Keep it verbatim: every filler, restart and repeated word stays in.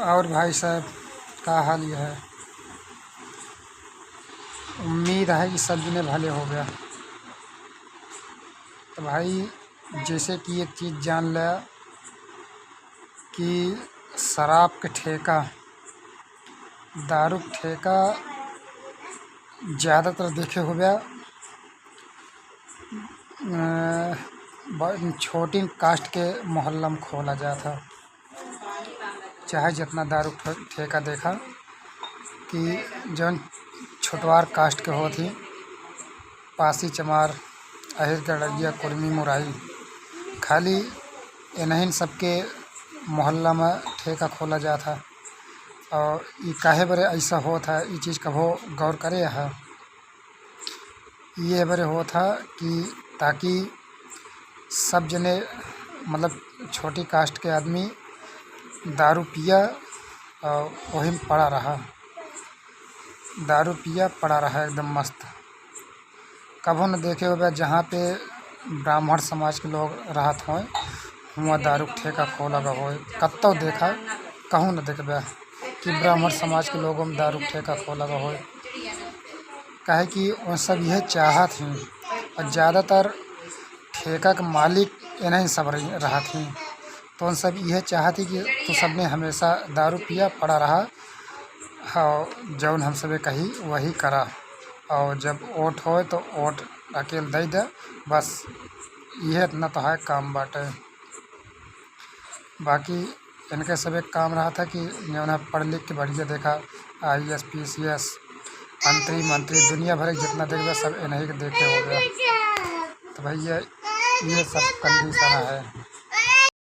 और भाई साहब, का हाल ये है? उम्मीद है कि सब जने भले हो गया। तो भाई, जैसे कि एक चीज़ जान ला कि शराब के ठेका, दारू के ठेका ज़्यादातर देखे होबे, अ, ब-, छोटी कास्ट के मोहल्ला में खोला जात है। चाहे जितना दारू ठ-, ठेका देखा कि जौन छोटवार कास्ट के होत ही, पासी, चमार, अहिर, गड़रिया, कुर्मी, मुराई, खाली इन्हीं सबके मोहल्ला में ठेका खोला जात है। और ई काहे बरे ऐसा होत है, ई चीज़ कभो गौर करे है? ये बरे होत है कि ताकि सब जने, मतलब, छोटी कास्ट के आदमी दारू पिया और वही में पड़ा रहा, दारू पिया पड़ा रहा एकदम मस्त। कभो न देखे होबे जहाँ पे ब्राह्मण समाज के लोग रहत होए, हुआँ दारू के ठेका खोला गवा होए, कत्तो देखा, कहूँ न देखबे कि ब्राह्मण समाज के लोगों में दारू के ठेका खोला गवा होए। काहे कि उन सब यह चाहत ही, और ज़्यादातर ठेका के मालिक इन्हीं सब रही, रहत ही। तो उन सब यह चाहत ही कि तू सबने हमेशा दारू पिया पड़ा रहा, और जौन हम सबे कही वही करा, और जब वोट होए तो वोट अकेल दे दे, बस यह इतना तो है काम बाटे। बाकी इनके सब एक काम रहा था कि जौन है पढ़ लिख के बढ़िया देखा, I A S, P C S, मंत्री, मंत्री, दुनिया भर के जितना देखबे सब इन्हीं के देखे होबे। तो भैया, ये सब कंडीशन है।